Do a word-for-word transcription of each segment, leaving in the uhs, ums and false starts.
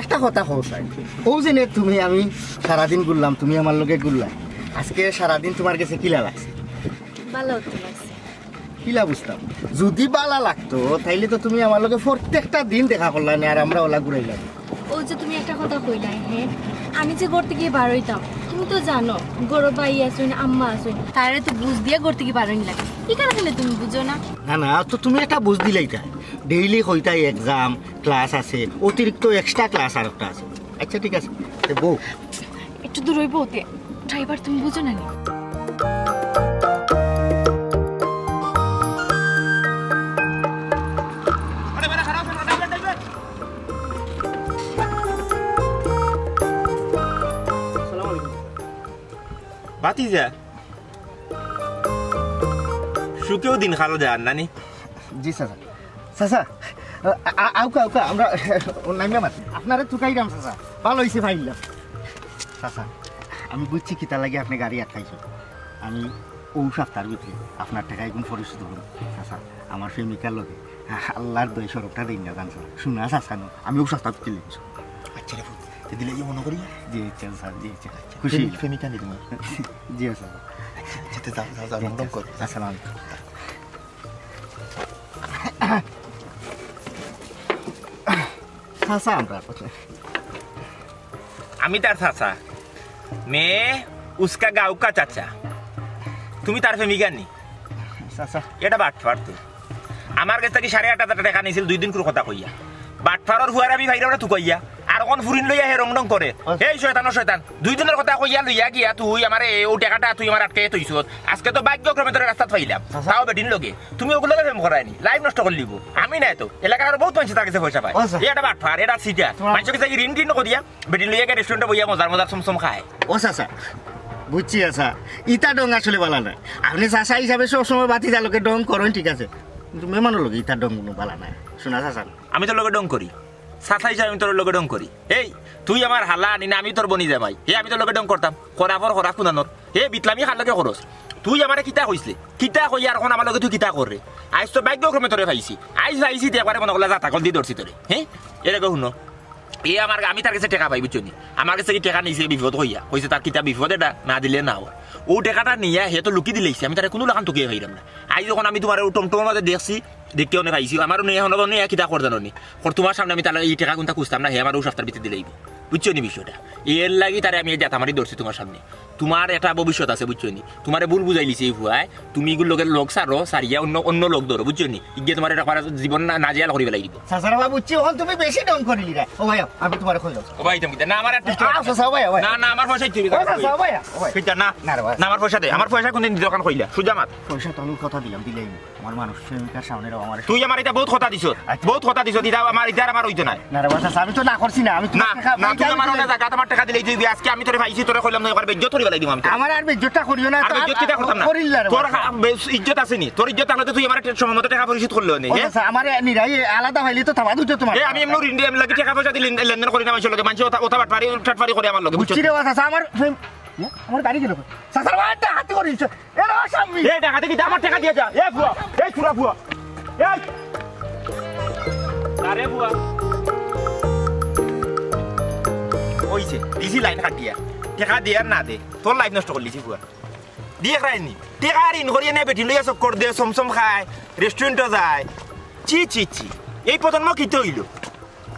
একটা কথা কও চাই, অউ যে নে তুমি আমি সারাদিন ঘুরলাম, তুমি আমার লগে ঘুরলা, আজকে সারাদিন তুমার গেছে কিলা লাগছে? ভালা তো লাগছে। কিলা বুঝতাম, যুদি ভালা লাগতো তাইলে তো তুমি আমার লগে প্রত্যেকটা দিন দেখা করলায় নে, আর আমরা অলা ঘুরাইলাম। অউ যে তুমি একটা কথা কইলায়, হে, আমি যে ঘর থাকি বার অইতাম, তুমি তো জানো ঘরো ভাই আছইন, আম্মা আছইন, তারারে তো বুঝ দিয়া ঘর থাকি বার অইন লাগে। ইখান কেনে তুমি বুঝো না? না না, তো তুমি একটা বুঝ দিলাইতায়, ডেইলি কইতায় এক্সাম, ক্লাস আছে, অতিরিক্ত এক্সট্রা ক্লাস আরোকটা আছে। আচ্ছা ঠিক আছে, তে বউ। একটু দূর অইবো তে, ড্রাইভার তুমি বুঝো না নি? ভাতিজা, সুখেও দিন কাল যার নানি। জি চাচা। চাচা, আ-, আ-, আউক্কা, আউক্কা, আমরা নামিয়া মাতি। আপনারে তুকাইরাম চাচা, ভালা অইছে পাইলাম। চাচা, আমি বুঝছি কিতার লাগি আপনে গাড়ি আটকাইছইন। আমি অউ সপ্তাহর ভিতরে আপনার টেকা এগুন পরিশোধ করমু। চাচা, আমার প্রেমিকার লগে আল্লার দোয়াই শরফটা দেইন না জান চাচা। হুনা চাচা নু, আমি অউ সপ্তাহর ভিতরে লইমু। আচ্ছা রে পুত, তে দিলে যে মনো করি। জি আচ্ছা চাচা, জি আচ্ছা। খুশি প্রেমিক-, অইলাম। প্রেমিকা নি তুমার? জি আচ্ছা। আচ্ছা, তে যাও, যাও, যাও, জি, রং রং আচ্ছা। করো। আসসালামু আলাইকুম। চাচা আমরা। আমি তার চাচা। मैं उसका गाँव का चाचा। তুমি তার প্রেমিকা নি? চাচা। এটা বাটপার তো। আমার গেছ থাকি সাড়ে আট হাজার টেকা নিছিল দুই দিন করে কথা কইয়া। বাটপারর ফুয়ারে আমি ভাইরে ওরা তুকাইয়া। আর অখন ফুরিন লইয়া হে রং রং করে। আচ্ছা। এই শয়তানর শয়তান। দুই দিনর কথা কইয়া লইয়া গিয়া তুই আমারে অউ টেকাটা তুই আমার আটকাইয়া থইছস। আজকে তো ভাগ্যক্রমে তোরে রাস্তাত পাইলাম। চাচা। তাও বেটিন লগে। তুমি অগুর লগে প্রেম করায় নি। লাইফ নষ্ট করিলিবো। আমি নায় তো। এলাকার আরো বউত মানষে তার গেছে পয়সা পায়। আচ্ছা। এই একটা বাটপার, এটা চিটার। তোমার মানষর গেছে ঋণ টিন করিয়া বেটিন লইয়া গিয়া রেস্টুরেন্টো বইয়া মজার মজার সমসম খায়। ও চাচা, বুঝছি চাচা, ইতা ঢং আসলে ভালা নায়। আপনে চাচা হিসাবে সবসময় ভাতিজার লগে ঢং করইন, ঠিক আছে, কিন্তু মেহমানর লগে ইতা ঢং কুনু ভালা নায়। হুনা চাচা। আমি তোর লগে ঢং করি? চাচা হিসাবে আমি তোর লগে ঢং করি? এই, তুই আমার হালা আনি না, আমি তোর বনি জামাই। হে, আমি তোর লগে ঢং করতাম? খরাফর খরাফ কুনানোর। হে, বিটলামি কার লগে করস? তুই আমারে কিতা কইছলে? কিতা কইয়া আর অখন আমার লগে তুই কিতা কররে? আইজ তো ভাগ্যক্রমে তোরে পাইছি। আইজ পাইছি তে একবারে মনো করলা জাতা কল দি ধরছি তোরে। হে? এর আগে হুনো। এ আমার, আমি তার গেছে টেকা পাই, বুঝছো নি? আমার গেছে কি টেকা নিছে বিপদ কইয়া? কইছে তার কিতা বিপদ এটা, না দিলে না অয়। অউ টেকাটা নিয়া হে তো লুকি দিলাইছে, আমি তারে কুনু লাখান তুকাইয়া পাইরাম না। আইজ যখন আমি তুমারে অউ টমটমর মাঝে দেখছি, দেখিয়া অনে পাইছি, আমারও নিয়া অনো নিয়া কিতা কর জানো নি? কর তুমার সামনে আমি তার ই টেকা কুনতা খুজতাম না, হে আমার অউ সপ্তাহর ভিতরে দিলাইবো। বুঝছো নি বিষয়টা? এর লাগি তারে আমি এই জাতা মারি ধরছি তুমার সামনে। তুমার একটা ভবিষ্যৎ আছে, বুঝছো নি? তুমারে ভুল বুঝাইলিছে ই ফুয়ায়, তুমি ইগুর লগে লগ ছাড়ো, ছাড়িয়া অন্য, অন্য লগ ধরো, বুঝছো নি? ইগে তুমার এটা করা জীবন না, নাজেহাল করি ফালাই দিবো। চাচা রে বাবা, বুঝছি, অখন তুমি বেশি ঢং করিলিরায়। ও ভাই, আমি তুমারে কইলাম। ও ভাই, তুমি না, আমার আর আও, চাচা, ও ভাই, ও ভাই। না, না, আমার পয়সা দিতে হইবে। ও চাচা, ও ভাই, ও ভাই। কইতা না। না রে ভাই। না, আমার পয়সা দে, আমার পয়সা কুনদিন দিতে অখান কইলা, সুজা মাত। পয়সা তো আমি কথা দিলাম, দিলাইমু। আমার মানুষ প্রেমিকার সামনে রে আমার। তুই আমারে ইতা বউত কথা দিছস, আচ্ছা। বউত কথা দিছস, ইতা আমার, ইতা আর আমার অইতো নায়। না রে বাবা, চাচা, আমি তো না করছি না, আমি না, তুমার টেকা, না, তুই আমার অনে জাগা, তুমার টেকা দিলেই তুই, আজকে আমি তোরে পাইছি, তোরে কইলাম না, একবার বেইজ্জত করি ফালাই দিমু আমি তোরে। আমার আর বেইজ্জতটা করিও না, আর বেইজ্জত কিতা করতাম না? করিল না রে তোর বাবা। হা-, বে-, ইজ্জত আছে নি? তোর ইজ্জত থাকলে তো তুই আমার সময় মতো টেকা পরিশোধ করলে নে, ও হে? চাচা, আমারে নিরাই আলাদা পাইলে তো থাবা দুটো তুমার। এ, আমি এমনি ঋণ, এমনি লাগি টেকা পয়সা দিলে লেনদেন করি না, মানষর লগে, মানষে ওটা, ওটা বাটপারি, টাটপারি করে আমার লগে, বুঝছো? বুঝছি রে বাবা, চাচা, আমার, আমার গাড়ি গেল। চাচা, আমার একটা হাতি করিস। এ রে, শাম্মী। এ, টাকা দেখি, আমার টাকা দিয়া যা। এ, ফুয়া, এই ফুরা ফুয়া। এই। আরে ফুয়া। অইছে, দিছি লাইন কাটিয়া। টেকা দে আর না দে, তোর লাইফ নষ্ট করিলিছি ফুয়া। দিয়ে খাইনি। টেকা ঋণ করিয়া নে বেটি লইয়া চক্কর দে, সমসম খায়, রেস্টুরেন্টো যায়। ছি, ছি, ছি। এই প্রজন্ম কিতা অইলো?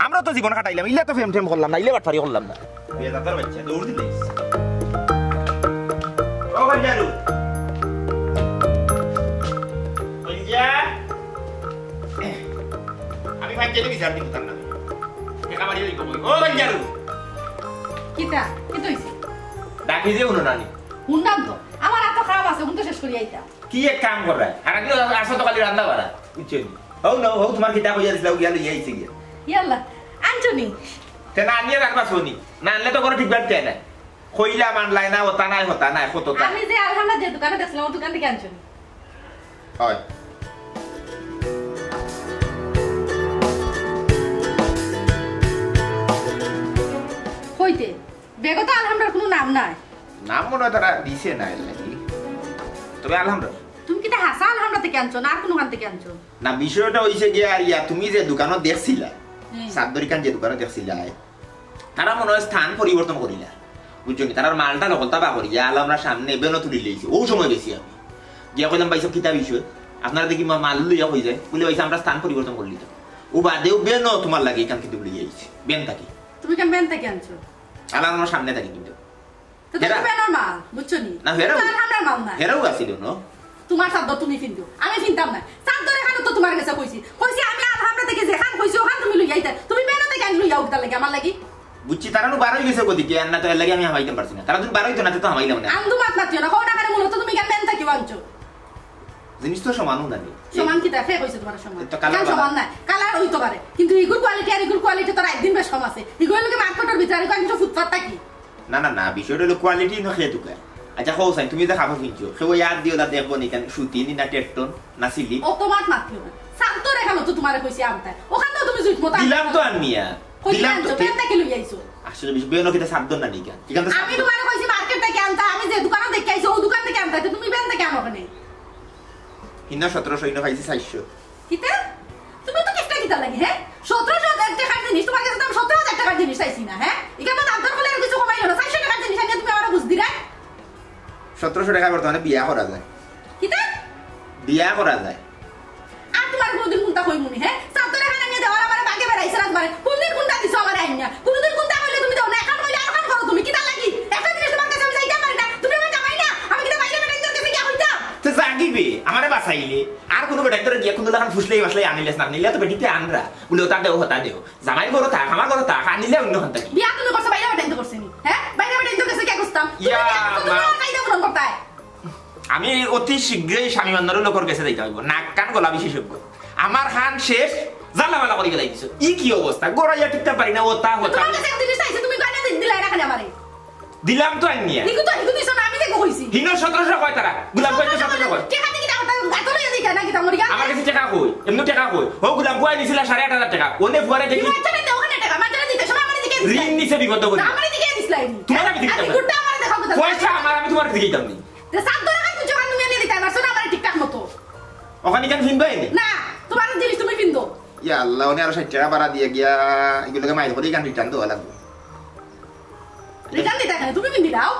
আমরা তো জীবন কাটাইলাম, ইলা তো প্রেম টেম করলাম না, ইলা বাটপারি করলাম না। বেদাতার বাচ্চা, দৌড় দিলে। ও গঞ্জারু। গঞ্জা। আমি ভাই জেলে বিচার দিব তার নামে। টেকা বাড়িয়ে দিব। ও গঞ্জারু। কিতা? কিতা অইছে? ডাকি যে হুনো নানি। হুনলাম তো। আমার এত কাম আছে, হুন তো শেষ করি আইতাম। কি এক কাম কররায়? আর আগে আসো তো খালি রান্না বাড়া, বুঝছো নি? হউ না, হউ তুমার কিতা কইয়া দিছিলা, গিয়া লইয়া আইছে গিয়া। ইয়াল্লা, আনছো নি? তে না আনিয়া রাখবা সোনি। না আনলে তো কোনো ঠিক বাড়তে না। কইলা মানলাই না, ওটা নাই, হতা নাই, কতটা। আমি যে আলহামরা যে দোকানে দেখছিলাম, ওই দোকান থেকে আনছো নি? হয়। কইতে? ব্যাগো তো আলহামরার কোনো নাম নাই। নাম মনে হয় তারা দিছে না এর লাগি। তবে আলহামরা। তুমি কিতা হাছা আলহামরা থেকে আনছো না আর কোনো খান থেকে আনছো? না, বিষয়টা অইছে গিয়া আর ইয়া, তুমি যে দোকানো দেখছিলা, হুম। সাদ্দরি খান যে দোকানো দেখছিলা, তারা মনে হয় স্থান পরিবর্তন করিলা, বুঝছো নি? তারার মালটা নকল তাবা করিয়া আল আমরা সামনে বেনো তুলি লইছে। ও সময় গেছি আমি, গিয়া কইলাম, "ভাইসাব, কিতা বিষয়? আপনারা দেখি মা-, মাল লইয়া কই যায়?" বলে, "ভাইসাব, আমরা স্থান পরিবর্তন করলি তো।" ও বাদেও বেনো তোমার লাগি এখান কিন্তু লইয়া আইছি, বেন থাকি। তুমি কেন বেন থাকি আনছো? আল আমরা সামনে থাকি কিন্তু। তো তুমি হেরা। বেনোর মাল, বুঝছো নি? না, হেরাও। তো আর আমরার মাল না। হেরাও আছিল না। তোমার চাদর তুমি ফিন্দো, আমি ফিনতাম না। চাদর এখানো তো তোমার গেছে কইছি, কইছি আমি আল আমরা থেকে যেখান কইছি ওখান তুমি লইয়া আইতে। তুমি বেনো থেকে আনি লইয়া উঠতার লাগি আমার লাগি। বুঝছি, তারা নু বারোই গেছে গতিকে, আর না তো এর লাগি আমি হামাইতাম পারছি না। তারা যদি বারোই তো না, তো হামাইলাম না। আন্দু মাত মাতিও না, কও না কেন মূলত তুমি কেন বেন থাকিও আনছো? জিনিস তো সমানও না রে। সমান কিতা? কে কইছে তোমার সমান? এ তো কালার কেন বালা। সমান না? কালার হইতো পারে, কিন্তু ইগুর কোয়ালিটি আর ইগুর কোয়ালিটি তো রাইত দিন বেশ কম আছে। ইগুর লোকে মার্কেটের ভিতরে আর ইগুর ফুটপাত থাকি। না, না, না, বিষয়টা হলো কোয়ালিটি না খেয়ে দুকায়। আচ্ছা, কও চাই, তুমি যে কাপড় কিনছো, কেউ ইয়াদ দিও না, দেখবো নি কেন, সুতি নি না টেট্টন না সিলি? ও তোমার মাতিও না। চাদর এখানো তো তোমারে কইছি আনতে। ওখান তো তুমি জুট মতো দিলাম তো আনতে। আনিয়া। কই দিলাম তো। আনছো? কেন তাকে লই আইছো? আসলে বিষয় বেনো কিতা চাদর না নি কেন? এখান তো আমি চাদর। তোমারে কইছি মার্কেট থেকে আনতে, আমি যে দোকানে দেখে আইছি, ও দোকান থেকে আনতে, তো তুমি বেন থেকে আনো কেনে? হিনা সতেরোশো, হিনা পাইছি চারশো। কিতা? তুমি তো কিফটা কিতা লাগি, হ্যাঁ? সতেরোশো টাকার জিনিস, তোমার কাছে তো আমি সতেরো হাজার টাকার জিনিস চাইছি না, হ্যাঁ? এখানে তো দাম দর করলে আর কিছু কমাইলো না, চারশো টাকার জিনিস আনিয়া তুমি আমারে বুঝ দিরায়? সতেরোশো টাকা বর্তমানে বিয়া করা যায়। কিতা? বিয়া করা যায়। আর তোমার কোনদিন কোনটা কইমু নি, হ্যাঁ? চাদর এখান আনিয়া দেওয়ার আমারে বাগে বেড়াইছে না তোমারে। কোনদিন কোনটা দিছো আমারে আনিয়া? কোনদিন কোনটা কইলে তুমি দেও না, এখন কইলে আর এখন করো তুমি। কিতা লাগি? একটা জিনিস তোমার কাছে আমি চাইতাম পারি না। তুমি আমার জামাই না? আমি কিতা বাইরে বেটাইন্তর কাছে গিয়া কইতাম? তো জাগিবে, আমারে বাঁচাইলে। আর কোনো বেটাইন্তর গিয়া কোনো লাখান ফুসলাই বাসলাই আনিলেস না, আনিলে তো বেটিতে আনরা। বলে, "ওটা দেও, ওটা দেও।" জামাই ঘরো থাক, আমার ঘরো থাক, আনিলে অন্য খান থাকি। বিয়া তুমি করছো, বাইরে বেটাইন্তর করছে নি? হ্যাঁ? বাইরে বেটাইন্তর কাছে গিয়া করতাম? তুমি ইয়া, বিয়া করছো, তুমি মা। আমার চাইতাম পূরণ করতায়। আমি অতি শীঘ্রই স্বামী বান্ধব লোকের কাছে যাইতে হইব, নাক কান গলা বিশেষজ্ঞ। আমার খান শেষ, জ্বালামালা করে গেলাই দিছো। ই কি অবস্থা? গড়াইয়া টিকতে পারি না, ওতা হতা। তোমার কাছে এক জিনিস চাইছি, তুমি গয়না দি-, দিলাই না কেনে আমারে? দিলাম তো আনিয়া। হিগু তো, হিগু দিছো না, আমি দেখো কইছি। হিনো সতেরোশো কয় তারা? গুলাম কয় তো সতেরোশো কয়? টেকা দিয়ে কি দাম, দাম, গাতো লইয়া দিই না, কি দাম, মরিয়া? আমার কাছে টেকা কই? এমনি টেকা কই? ও গুলাম কয় নিছিলা সাড়ে আট হাজার টাকা। ওনে ফুয়ারে দেখি। তুমি একটা দিতে, ওখানে টাকা, মাঝে দিতে, সময় আমারে দিকে দিছিলে। ঋণ নিছে বিপদ করে। না, আমারে দিকে দিছিলে। তোমার আমি দিকে আর দিতাম। গুড়টা আমারে দেখাও, কোথায়? পয়সা আমার, আমি তোমার দিকে দিতাম নি। তে সাত ধরে খান যখন তুমি এনে দিতে পারছো না, আমারে ঠিকঠাক মতো। ওখানে কেন ফিনবে এনে? না, তোমার জিনিস তুমি ফিন দো। ইয়া আল্লাহ, ওনে আরো ষাট টাকা বাড়া দিয়ে গিয়া, এগুলোকে মাইল করে এখান রিটার্ন দেওয়া লাগবে। রিটার্ন দিতে কেন? তুমি ফিন দিলাও।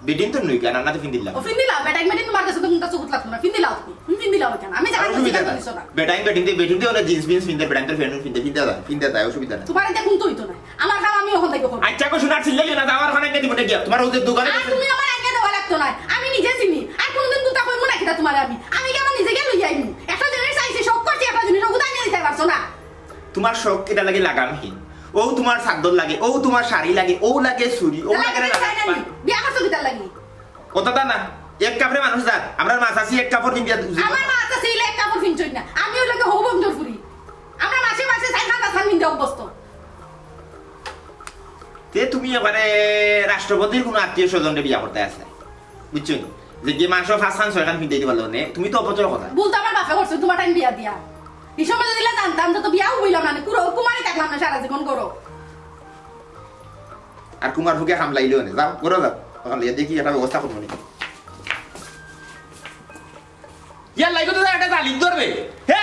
বেটিন তো নই কেন, না তো ফিন দিলাম। ও ফিন দিলাও, বেটাইন বেটিন তোমার কাছে তো কোনটা চকুত লাগতো না। ফিন দিলাও তুমি। তুমি ফিন দিলাও কেন? আমি জানি আর অসুবিধা না। দিছো না। বেটাইন বেটিন দিয়ে, বেটিন দিয়ে ওরা জিন্স ফিন্স ফিনতে, বেটাইন তো ফ্যান্ট ফিনতে, ফিনতে দাও, ফিনতে দাও, অসুবিধা না। তোমার এটা কোন তো হইতো না। আমার কাম আমি ওখান থেকে করবো। আচ্ছা, গো শোনার চিল্লাইও না, দাও আর ওখানে একটা দিবনে গিয়া। তোমার ওদের দোকানে আর তুমি আমার আগে দেওয়া লাগতো না। আমি নিজে চিনি। আর কোনদিন কোনটা কইবো না কিতা তোমার আমি। আমি কি আমার নিজে গিয়ে লই আইবো? একটা জিনিস চাইছি, শখ করছি একটা জিনিস, ওগুলো আনিয়ে দিতে পারছো না। তোমার শখ এটা লাগে লাগামহীন। ও তোমার চাদর লাগে, ও তোমার শাড়ি লাগে, ও লাগে চুড়ি, ও লাগে না। বিয়া করছো কিতার লাগি? কথা তা না, এক কাপড়ে মানুষ যার। আমরা মাছ আছি এক কাপড় কিনতে আমার মাছ আছে ইলে এক কাপড় কিনছই না। আমি ওই লোকে হবো বন্ধুর ফুরি। আমরা মাসে মাসে চার পাঁচ হাজার কিনতে অভ্যস্ত। তে তুমি এবারে রাষ্ট্রপতির কোনো আত্মীয় স্বজনরে বিয়া করতে আছে, বুঝছো নি? যে গিয়ে মাসও পাঁচ খান ছয় খান কিনতে দিতে পারলো নে, তুমি তো অপচয় কথা। বলতো আমার বাপে করছে তোমার টাইম বিয়া দিয়া। এই সময় যদি জানতাম তো, তো বিয়াও হইলাম না, পুরো কুমারী থাকলাম না সারা জীবন করো। আর কুমার ফুকে হামলাইলেও নে, যাও, করো যাও। ওখানে দেখি একটা ব্যবস্থা করবো নি। ইয়ার লাগি তো একটা জালিম ধরবে। হে,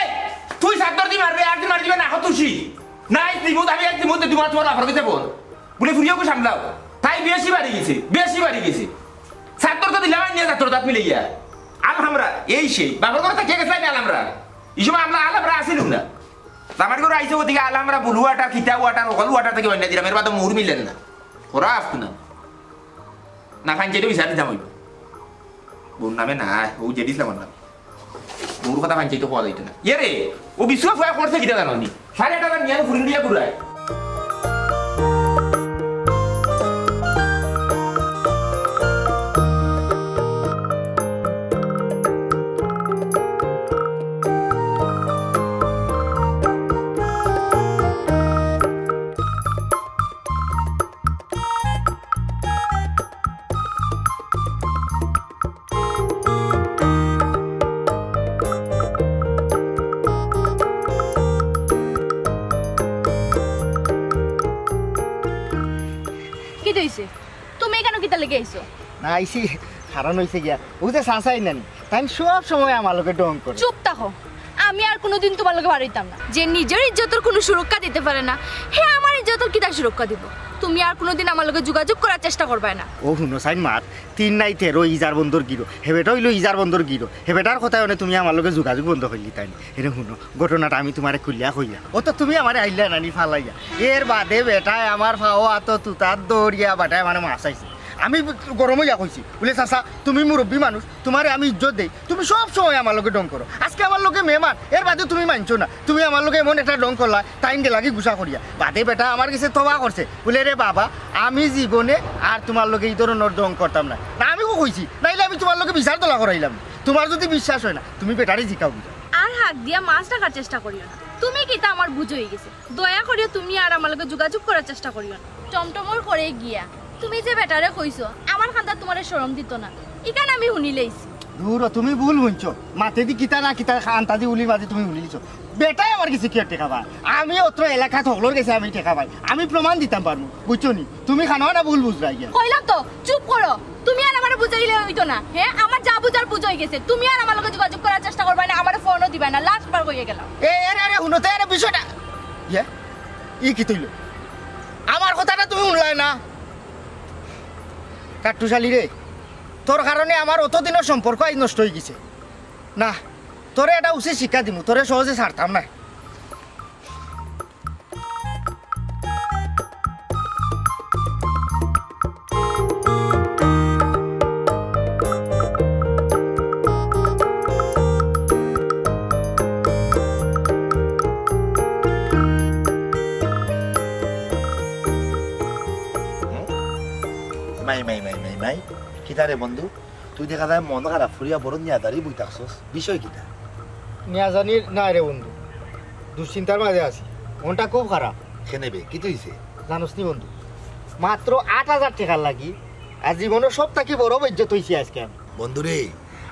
তুই সাত বার দি মারবে, আর দি মারি দিবে না, কত তুষি। নাই, তুই মুদ, আমি এক দি মুদ, তুই মার তোমার বাপর গেছে বল। বলে ফুরিয়ে ওকে সামলাও। তাই বেশি বাড়ি গেছে, বেশি বাড়ি গেছে। সাত বার তো দিলাম, আর নিয়ে যাত্র দাঁত মিলে গিয়া। আল আমরা, এই সেই। বাপর ঘরে তো কে গেছে, আমি আল আমরা। এই সময় আমরা আল আমরা আসিলুম না। আমার ঘরে আইসে ওদিকে আল আমরা, ব্লু ওয়াটার, কিতা ওয়াটার, হকল ওয়াটার থেকে অন্য দিলাম, এর বাদে মৌর মিলেন না। ওরা আসতো না। না, ফাইন চেটে বিচার দিতাম হইব। বউর নামে না, ও জেডিস লাগার নামে। বউর কথা ফাইন চাইতে পাওয়া যাইতো না। ইয়ে রে, ও বিশ্বনাথ ভাই করছে কিটা জানো নি? সাড়ে আট হাজার নিয়ে ফুরিন দিয়া ঘুরায়। কিতা অইছে? তুমি এখানো কিতা লাগি আইছো? না, আইছি, কারণ অইছে গিয়া, ও যে চাচা আইন নানি, তাই সব সময় আমার লগে ঢং করে। চুপ থাকো, আমি আর কোনোদিন তোমার লগে বার অইতাম না। যে নিজের ইজ্জতর কোনো সুরক্ষা দিতে পারে না, হে আমার ইজ্জতর কিতা সুরক্ষা দিব? তুমি আর কোনোদিন আমার লগে যোগাযোগ করার চেষ্টা করবায় না। ও হুনো সাইন মাত, তিন নাই তেরো ইজার বন্দর গিরো, হে বেটা অইলো ইজার বন্দর গিরো, হে বেটার কথায় অনে তুমি আমার লগে যোগাযোগ বন্ধ করিলিতায় নি। এরে হুনো, ঘটনাটা আমি তুমারে খুলিয়া কইয়া, ও তো তুমি আমারে আইলা নানি ফালাইয়া, এর বাদে বেটায় আমার ফাও আতো তুতাত দৌড়িয়া বেটায় আমারে মাছ আইছে। আমি গরম অইয়া কইছি, বুলে, "চাচা, তুমি মুরব্বি মানুষ, তুমারে আমি ইজ্জত দেই, তুমি সব সময় আমার লগে ঢং করো। আজকে আমার লগে মেহমান, এর বাদে তুমি মানছো না। তুমি আমার লগে এমন একটা ঢং করলা, তাইন গেলাগি গুসা করিয়া।" বাদে বেটা আমার গেছে তওবা করছে, বুলে, "রে বাবা, আমি জীবনে আর তুমার লগে ই ধরনর ঢং করতাম না।" না, আমি কো কইছি, "নাইলে আমি তুমার লগে বিচার দলা করাইলাম না।" তুমার যুদি বিশ্বাস অয় না, তুমি বেটারে জিকাও বুঝা। আর হাক দিয়া মাছ রাখার চেষ্টা করিও না। তুমি কিতা আমার বুঝ অই গেছে। দয়া করিয়া তুমি আর আমার লগে যোগাযোগ করার চেষ্টা করিও না। টমটমর করে গিয়া তুমি যে বেটারে কইছো, আমার কান্দাত তুমারে শরম দিতো না, ইখান আমি হুনিলাইছি। দূর, তুমি ভুল হুনছো। মাতেদি কিতা না কিতা আন্তাজি উলির মাঝে তুমি হুনিলিছো। বেটায় আমার গেছে কিওর টেকা পায়? আমি অত্র এলাকাত হকলর গেছে আমি টেকা পাই, আমি প্রমাণ দিতাম পারমু, বুঝছো নি? তুমি খানো না ভুল বুঝরায় গিয়া। কইলাম তো, চুপ করো। তুমি আর আমারে বুঝাইলে অইতো না, হে? আমার যা বুঝার বুঝ অই গেছে। তুমি আর আমার লগে যোগাযোগ করার চেষ্টা করবায় না, আমারে ফোনও দিবায় না, লাস্ট বার কইয়া গেলাম। এ, এরে, এরে, হুনো তো, এরে বিষয়টা। ইয়ে, ই কিতা অইলো? আমার কথাটা তুমি হুনলায় না? কাট্টুশালী রে, তোর কারণে আমার অতদিনর সম্পর্ক আইজ নষ্ট অই গেছে। না, তোরে এটা উচিত শিক্ষা দিমু, তোরে সহজে ছাড়তাম না। মাই, মাই, মাই, মাই, মাই। কিতা রে বন্ধু? তুই দেখা যায় মন খারাপ করিয়া বড় নিয়াজারি বই থাকছস। বিষয় কিতা? নিয়াজানির নায় রে বন্ধু, দুশ্চিন্তার মাঝে আছি। মনটা খুব খারাপ। কেনে বে, কিতা অইছে? জানোস নি বন্ধু, মাত্র আট হাজার টেকার লাগি আর জীবনর সব থাকি বড় বেইজ্জত অইছি আজকে আমি। বন্ধু রে,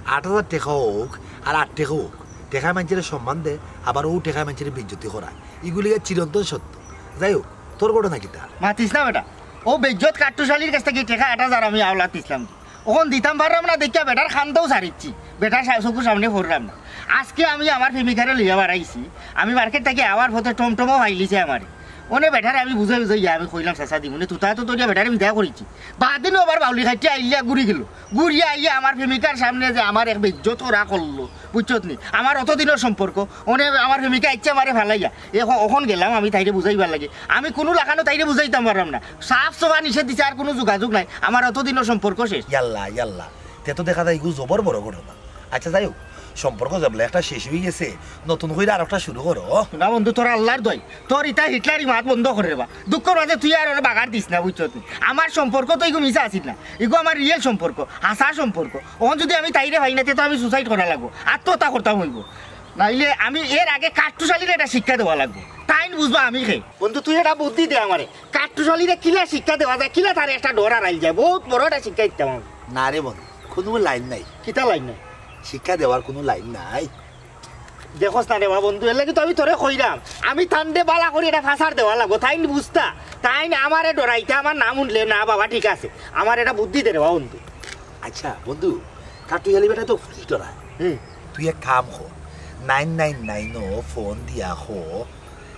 আট হাজার টেকা অউক আর আট টেকা অউক, টেকায় মাইনষরে সম্মান দে, আবার অউ টেকায় মাইনষরে বেইজ্জতি করায়, ইগুলি গিয়া চিরন্তন সত্য। যাই হউক, তোর ঘটনা কিতা? মাতিস না বেটা, অউ বেইজ্জত কাট্টুশালীর গেছ থাকি টেকা আট হাজার আমি আওলাত দিছলাম, অখন দিতাম পাররাম না দেখিয়া বেটার কান্দাও ছাড়িচ্ছি, বেটার সা-, চকুর সামনে পড়রাম না। আজকে আমি আমার প্রেমিকারে লইয়া বারাইছি, আমি মার্কেট থাকি আওয়ার পথে টমটমও পাইলিছে আমারে। অনে বেটারে আমি বুঝাই বুঝাইয়া আমি কইলাম, "চাচা দিমুনে", তুতা তো ধরিয়া বেটারে বিদায় করিছি। বাদে নু আবার বাউলি খাইতে আইয়া ঘুরি গেল, ঘুরিয়া আইয়া আমার প্রেমিকার সামনে যে আমার এক বেইজ্জত করা করলো, বুঝছত নি? আমার অতদিনর সম্পর্ক, অনে আমার প্রেমিকা আইছে আমারে ফালাইয়া। এখন, অখন গেলাম আমি তাইরে বুঝাইবার লাগি, আমি কুনু লাখানও তাইরে বুঝাইতাম পাররাম না। সাফ সফা নিষেধ দিছে, আর কুনু যোগাযোগ নাই, আমার অতদিনর সম্পর্ক শেষ। ইয়াল্লা, ইয়াল্লা, তে তো দেখা যায় ইগু জবর বড় ঘটনা। আচ্ছা, যাই হউক, সম্পর্ক যেবলা একটা শেষ অই গেছে, নতুন কইরা আরোকটা শুরু করো। না বন্ধু, তোর আল্লার দোয়াই, তোর ইতা হিটলারি মাত বন্ধ কর রে বা। দুঃখর মাঝে তুই আর ওরে বাগার দিস না, বুঝছত নি? আমার সম্পর্ক তো ইগু মিছা আছিল না, ইগু আমার রিয়েল সম্পর্ক, হাছা সম্পর্ক। অখন যুদি আমি তাইরে পাই না, তে তো আমি সুসাইড করা লাগবো, আত্মহত্যা করতাম অইবো। নাইলে আমি এর আগে কাট্টুশালীরে একটা শিক্ষা দেওয়া লাগবো, তাইন বুঝবা আমি কে। বন্ধু, তুই একটা বুদ্ধি দে আমারে, কাট্টুশালীরে কিলা শিক্ষা দেওয়া যায়, কিলা তারে একটা ডর আড়াইল যায়, বউত বড় একটা শিক্ষা দিতাম আমি। না রে বন্ধু, কুনু লাইন নাই। কিতা লাইন নাই? শিক্ষা দেওয়ার কুনু লাইন নাই। দেখোস না রে বা বন্ধু, এর লাগি তো আমি তোরে কইরাম, আমি তানরে বালা করি একটা ফাসার দেওয়া লাগবো, তাইন বুঝতা, তাইন আমারে ডরাইতা, আমার নাম হুনলে, "না বাবা, ঠিক আছে, আমার একটা বুদ্ধি দে রে বা বন্ধু।" আচ্ছা বন্ধু, কাট্টুশালী বেটায় তো পুলিশ ডরায়। হুম। তুই এক কাম কর, নাইন নাইন নাইনও ফোন দিয়া ক,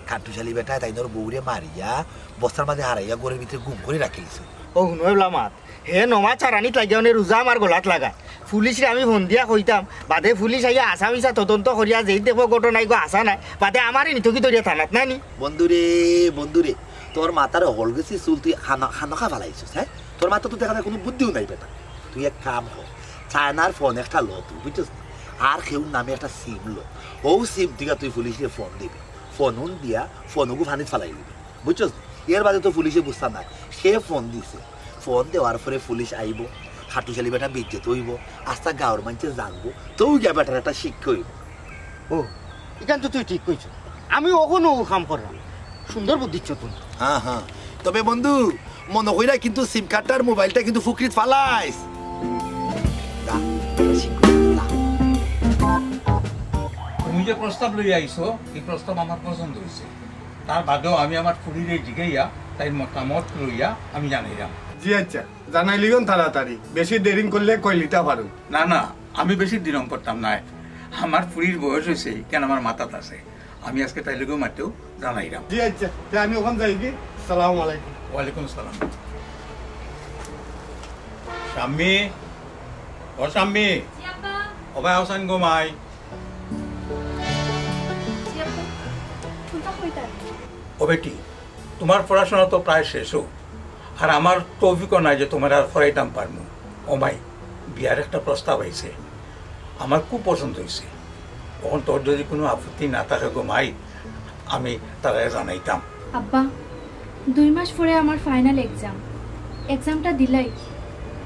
কাট্টুশালী বেটায় তাইনর বউরে মারিয়া বস্তার মাঝে হারাইয়া ঘরর ভিতরে গুম করি রাখিলিছে। ও হুনো এবলা মাত, হে নমাজ চারানিত লাগিয়া অনে রোজা আমার গলাত লাগায়। পুলিশরে আমি ফোন দিয়া কইতাম, বাদে পুলিশ আইয়া হাছা মিছা তদন্ত করিয়া যেই দেখবো ঘটনা ইগু হাছা নায়, বাদে আমারে নিতো গি ধরিয়া থানাত, না নি? বন্ধুরে, বন্ধুরে, তোর মাথার হকল গেছি চুল তুই খানো, খানো খা ফালাইছস, হ্যাঁ? তোর মাথাত তো দেখা যায় কুনু বুদ্ধিও নাই বেটা। তুই এক কাম কর, চায়নার ফোন একটা ল তুই, বুঝছস নি? আর কেউর নামে একটা সিম ল, অউ সিম দিয়া তুই পুলিশরে ফোন দিবে, ফোন দিয়া ফোনগু পানিত ফালাই দিবে। বুঝছস? এর বাদে তো পুলিশে বুঝতা নায়। সে ফোন দিছে। ফোন দেওয়ার পরে পুলিশ আইবো, কাট্টুশালী বেটা বেইজ্জত অইবো, আস্তা গাঁওর মাইনষে জানবো, তেউ গিয়া বেটার একটা শিক্ষা অইবো। ও, ইখান তো তুই ঠিক কইছস। আমি অখনো অউ কাম কররাম। সুন্দর বুদ্ধি দিছস তুই। হ্যাঁ, হ্যাঁ। তবে বন্ধু, মনো কইরা কিন্তু সিম কার্ডটা আর মোবাইলটা কিন্তু পুকুরিত ফালাইস। যা, শিক্ষা, যা। তুমি যে প্রস্তাব লইয়া আইছো, এই প্রস্তাব আমার পছন্দ অইছে। তার বাদেও আমি আমার ফুরিরে জিগাইয়া তাইর মতামত লইয়া আমি জানাইরাম। জি আচ্ছা, জানাইলিগন তাড়াতাড়ি, বেশি দেরি করলে কইলিতা পারুম। না, না, আমি বেশি দিরং করতাম নায়। আমার ফুরির বয়স অইছে, ইখান আমার মাথাত আছে। আমি আজকে তাইর লগেও মাতেও জানাইরাম। জি আচ্ছা, তে আমি অখন যাইগি। সালাম আলাইকুম। ওয়ালাইকুম আসসালাম। শাম্মী, ও শাম্মী। জি আব্বা। ও ভাই, আওছাইন গো মাই। জি আব্বা। কুনতা কইতা? ও বেটি, তুমার পড়াশোনা তো প্রায় শেষ অউ, আর আমার তৌফিকও নাই যে তুমারে আর পড়াইতাম পারমু। ও মাই, বিয়ার একটা প্রস্তাব আইছে, আমার খুব পছন্দ অইছে। অখন তোর যদি কুনু আপত্তি না থাকে গো মাই, আমি তারারে জানাইতাম। আব্বা, দুই মাস পরে আমার final exam, examটা দিলাই,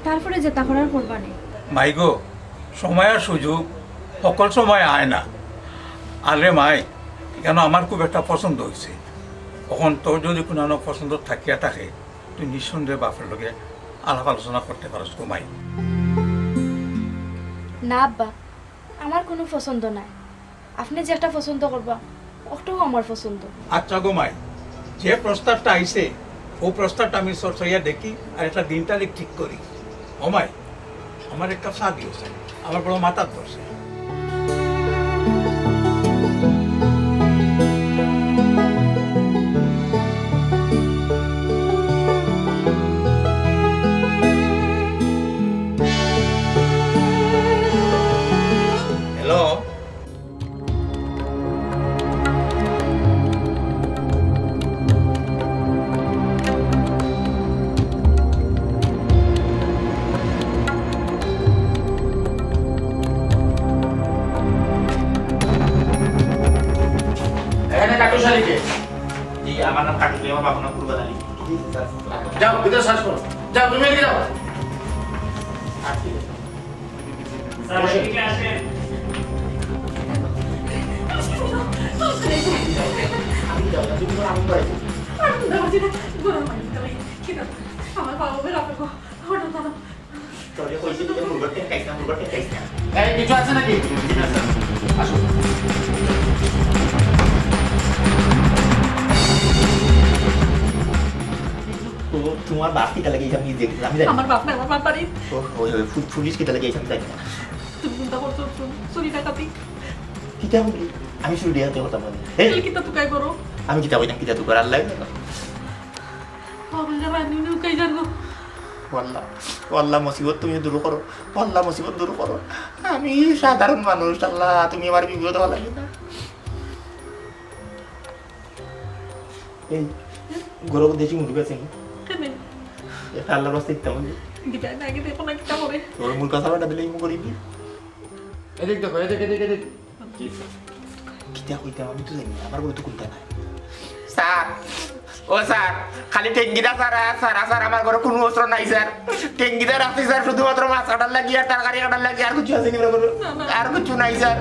তারপরে যেতা করার করবা নে। মাই গো, সময় আর সুযোগ হকল সময় আয় না। আরে মাই, কেন আমার খুব একটা পছন্দ অইছে। অখন তোর যদি কুনু পছন্দ থাকিয়া থাকে, তুই নিঃসন্দেহে বাপর লগে আলাপ আলোচনা করতে পারস গো মাই। না আব্বা, আমার কুনু পছন্দ নাই। আপনে যেটা পছন্দ করবা, অটাউ আমার পছন্দ। আচ্ছা গো মাই, যে প্রস্তাবটা আইছে, অউ প্রস্তাবটা আমি চর্চাইয়া দেখি, আর একটা দিন তারিখ ঠিক করি। ও মাই, আমার এক কাপ চা দিও চাই, আমার বড় মাথাত ধরছে। হ্যালো। এখানে কাটুশ আলী কে? জি, আমার নাম কাটুশ আলী, আমার বাবার নাম কুরবান আলী। যাও, ভিতরে সার্চ করো। যাও, তুমি এদিকে যাও। আচ্ছা, ঠিক আছে। স্যার, এদিকে আসেন। আমার বাবা বের হবে গো। তোরে কইছি তুই মুরগা ঠেকাইস না, মুরগা ঠেকাইস না। এই, কিছু আছে নাকি? জি না, স্যার। আসো। তো, তোমার বাপ কিতা লাগি আমি দেখলাম, আমি জানি। আমার বাপ না, আমার বাপ বাড়ি। ও, ওই, ওই, পু-, পুলিশ কিতা লাগি আমি জানি না। তুমি চিন্তা করছো, চুরি ডাকাতি। কিতা বলি? আমি চুরি ডাকাতি করতাম না। এই! তাহলে কিতা তুকাই করো? আমি কিতা কইতাম, কিতা তুকার, আল্লাহ জানে। বাবুল জামাই, তুমি উকাই যান গো। ও আল্লাহ, ও আল্লাহ, মুসিবত তুমি দূর করো, ও আল্লাহ, মুসিবত দূর করো। আমি সাধারণ মানুষ, আল্লাহ, তুমি আমার বিপদ হওয়া লাগে না। এই, গরম দেশি মুরগি আছে নি? কেনে? এটা আল্লাহর বাস্তে দিতাম আমি। দিবাই না, আগে দেখো না কিতা করে। তোর মুরগা সাবাটা দিলে ইমু করিবি। এদিক দেখো, এদিক, এদিক, এদিক। জি, স্যার। কিতা কইতাম আমি তো জানি না, আমার বলে তো কুনতা নাই। স্যার, ও স্যার, খালি ঠেঙ্গিটা ছাড়া, ছাড়া, স্যার, আমার ঘরে কুনু অস্ত্র নাই, স্যার। ঠেঙ্গিটা রাখছি, স্যার, শুধুমাত্র মাছ কাটার লাগি আর তরকারি কাটার লাগি, আর কিচ্ছু আছে নি আমার ঘরে? না, না। আর কিচ্ছু নাই, স্যার।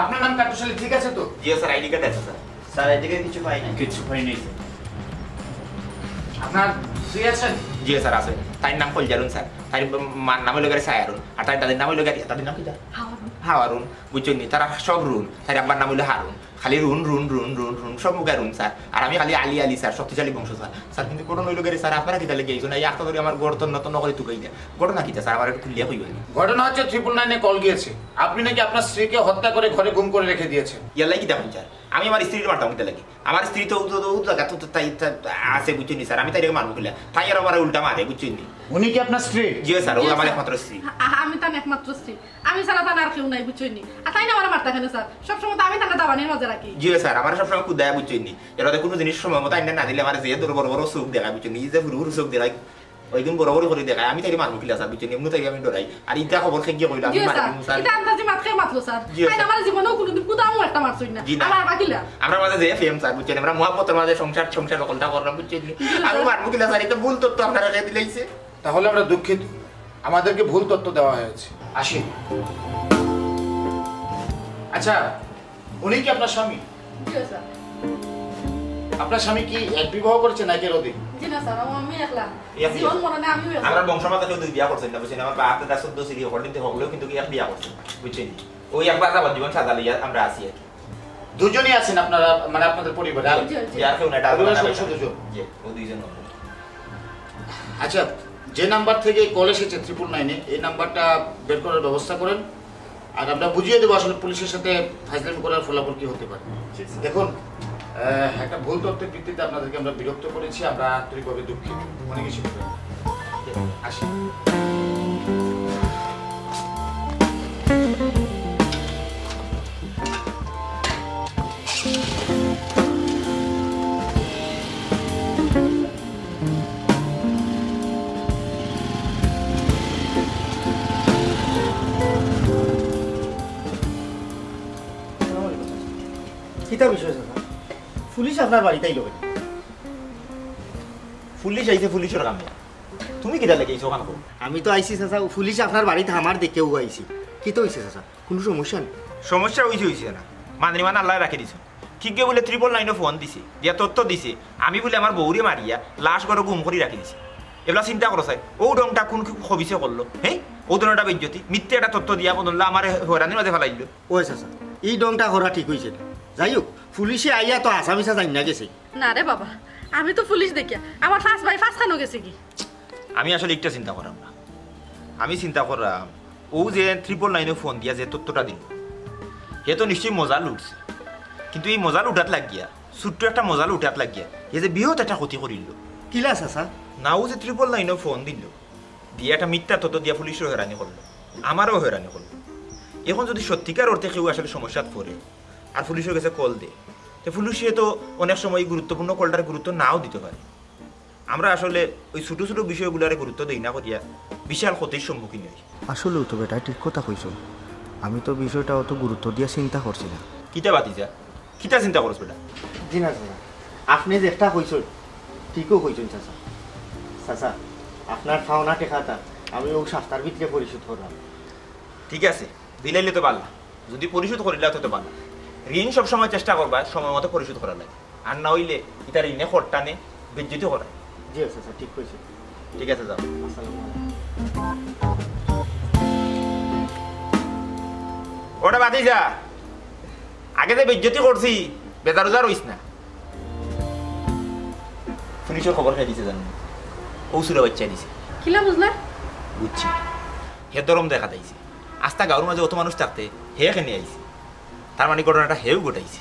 আপনার নাম কাটুশ আলী, ঠিক আছে তো? জি স্যার, আইডি কার্ড আছে স্যার। স্যার, এদিকে কিছু পাই নাই। কিছু পাই নাই, স্যার। আপনার স্ত্রী আছেন? জি স্যার, আছে। তাইর নাম কলজারুন স্যার। তাইর মার নাম অইলো গিয়া সায়ারুন। আর তাইর দাদির নাম অইলো গিয়া, দাদির নাম কিতা? হাওয়ারুন। হাওয়ারুন, বুঝছইন নি? তারা সব রুন। তাইর আব্বার নাম অইলো হারুন। খালি রুন, রুন, রুন, রুন, রুন, সব মুখে রুন, স্যার। আর আমি খালি আলী, আলী, স্যার, শক্তিশালী বংশ, স্যার। স্যার, কিন্তু ঘটনা অইলো গিয়া, স্যার, আপনারা কিতা লাগি আইছইন? এই আখতা ধরি আমার ঘর তন্ন তন্ন করি তুকাই দেয়। ঘটনা কিতা, স্যার? আমার একটু খুলিয়া কইবেন। ঘটনা হচ্ছে triple nine-এ কল গিয়েছে। আপনি নাকি আপনার স্ত্রীকে হত্যা করে ঘরে গুম করে রেখে দিয়েছেন। ইয়াল্লাই কিতা কইন, স্যার? আমি আমার স্ত্রীরে মারতাম কিতা লাগি? আমার স্ত্রী তো উদো, উদো, উদো, তো তাই, তা, তা আছে, বুঝছইন নি, স্যার? আমি তাইরে মারমু কিলা? তাই আর আমারে উল্টা মারে, বুঝছইন নি? উনি কি আপনার স্ত্রী? জি, স্যার, ও জি, আমার স্যার। একমাত্র স্ত্রী। আ-, আ-, আমি তার একমাত্র স্ত্রী। আমি ছাড়া তার আর কেউ নাই, বুঝছইন নি? আর তাইন আমারে মারতা কেনে, স্যার? সবসময় তো আমি তারে দাবানির মাঝে রাখি। জি, স্যার, আমারে সবসময় কুদায়, বুঝছইন নি? এর বাদে কুনু জিনিস সময় মতো আইনা না দিলে আমারে যে ধরো বড় বড় চোখ দেখায়, বুঝছইন নি? এই যে হুরু হুরু চোখ দেখায়, ওই দিন বড় বড় করি দেখায়, আমি তাইরে মারমু কিলা, স্যার, বুঝছইন নি? এমনে তাইরে আমি ডরাই। আর ইটা খবর কে গিয়া কইলো, আমি জি, মারি স্যার। দিমু, স্যার। ইটা আন্দাজি মাত খাই মাতলো, স্যার। জি, তাইন স্যার। আমারে জীবনেও কুনুদিন কুদাও একটা মারছইন না। জি, না। আমার আবার কিলা? আমরা মাঝে যে প্রেম, স্যার, বুঝছইন নি? আমরা মহব্বতের মাঝে সংসার, সংসার হকলতা করলাম, বুঝছইন নি? জি, আমি স্যার। মারমু কিলা, স্যার, ইটা ভুল তথ্য আপনারে দিলাইছে। তাহলে আমরা দুঃখিত, আমাদেরকে ভুল তথ্য দেওয়া হয়েছে। আসি। আচ্ছা, উনি কি আপনার স্বামী? জি, স্যার। আপনার স্বামী কি এক বিবাহ করেছেন নাকি এর অধিক? জি না স্যার, ও আমি একলা। এক বিয়া। জীবন মরণে আমি আমরা বংশ মাতা কেউ দুই বিয়া করছেন না, বুঝছেন? আমার বাপ দাদা চোদ্দ সিরি হকল দিন তে হকলেও কিন্তু এক বিয়া করছেন, বুঝছেন? ওই একবার যাবার জীবন সাজা লইয়া আমরা আছি আর কি। দুজনই আছেন আপনারা, মানে আপনাদের পরিবারে? আর জি, জি। যে আর কেউ না, ডাল পরিবারের বানাবে সদস্য না। দুজন? জি, ও দুইজন মানুষ। আচ্ছা, যে নাম্বার থেকে কল এসেছে ট্রিপল নাইনে, এই নাম্বারটা বের করার ব্যবস্থা করেন। আর আমরা বুঝিয়ে দেবো আসলে পুলিশের সাথে ফাজলামি করার ফলাফল কি হতে পারে। দেখুন, আহ, একটা ভুল তথ্যের ভিত্তিতে আপনাদেরকে আমরা বিরক্ত করেছি, আমরা আন্তরিকভাবে দুঃখিত। মনে কিছু করবেন না। আসি। কিতা বিষয় চাচা? পুলিশ আপনার বাড়িত আইলো কেনে? পুলিশ আইছে পুলিশের কামে। তুমি কিতা লেগে আইছো ওখান করো? আমি তো আইছি চাচা, পুলিশ আপনার বাড়িত আমার দেখেউ আইছি। কিতা অইছে চাচা? কুনু সমস্যা নি? সমস্যা অইছে অইছে না, মানরি মান আল্লায় রাখি দিছে। কিগে বুলে ট্রিপল নাইনও ফোন দিছে, দিয়া তথ্য দিছে, আমি বুলে আমার বউরে মারিয়া লাশ ঘরো গুম করি রাখি দিছি। এবলা চিন্তা করো চাই, ও ঢংটা কুন খবিছে করলো? হ্যাঁ, ও ধরনের একটা বেইজ্জতি, মিথ্যে একটা তথ্য দিয়া বদললা আমার হয়রানির মাঝে ফালাইলো। ওই চাচা, ই ঢংটা করা ঠিক অইছে না। যাই হোক, পুলিশে আইয়া তো হাছা মিছা জানি না গেছে। না রে বাবা, আমি তো পুলিশ দেখিয়া আমার পাঁচ ভাই পাঁচ খানো গেছে কি। আমি আসলে একটা চিন্তা করাম না, আমি চিন্তা করাম ও যে ট্রিপল নাইনও ফোন দিয়া যে তথ্যটা দিল, হে তো নিশ্চয়ই মজা লুটছে। কিন্তু এই মজা লুটাত লাগিয়া, ছোট্ট একটা মজা লুটাত লাগিয়া, হে যে বৃহৎ একটা ক্ষতি করিল। কিলা চাচা? না, ও যে ট্রিপল নাইনও ফোন দিল, দিয়া একটা মিথ্যা তথ্য দিয়া পুলিশও হয়রানি করলো, আমারও হয়রানি করলো। এখন যদি সত্যিকার অর্থে কেউ আসলে সমস্যাত পড়ে আর পুলিশের কাছে কল দে, তো পুলিশে তো অনেক সময় এই গুরুত্বপূর্ণ কলটার গুরুত্ব নাও দিতে পারে। আমরা আসলে ওই ছোট ছোট বিষয়গুলারে গুরুত্ব দেই না করিয়া বিশাল ক্ষতির সম্মুখীন হই। আসলেও তো বেটা ঠিক কথা কইছো। আমি তো বিষয়টা অত গুরুত্ব দিয়া চিন্তা করছি না। কিতা বাতিজা? কিতা চিন্তা করছ বেটা? জি না চাচা, আপনি যেটা কইছেন ঠিকও কইছেন চাচা। চাচা, আপনার পাওনা টেকাটা আমি ও সপ্তাহর ভিতরে পরিশোধ করলাম। ঠিক আছে, দিলাইলে তো পারলা, যদি পরিশোধ করিলা তো তো পারলা। ঋণ সবসময় চেষ্টা করবা সময় মতো পরিশোধ করার লাগে, আর না হইলে ইতা ঋণে খরটানে বেজ্জতি করায়। জি চাচা, ঠিক কইছেন। ঠিক আছে, যাও। আসসালামু আলাইকুম। ওটা বাতিজা, আগে যে বেজ্জতি করছি, বেজার উজার হইস না। পুলিশের খবর খাই দিছে জানো, ও সুরা বাচ্চা দিছে। কিলা বুঝলা? বুঝছি, হে দরম দেখা দিছে। আস্তা গাঁওর মাঝে অত মানুষ থাকতে হে কেনে আইছে? তার মানে ঘটনাটা হেউ ঘটাইছে।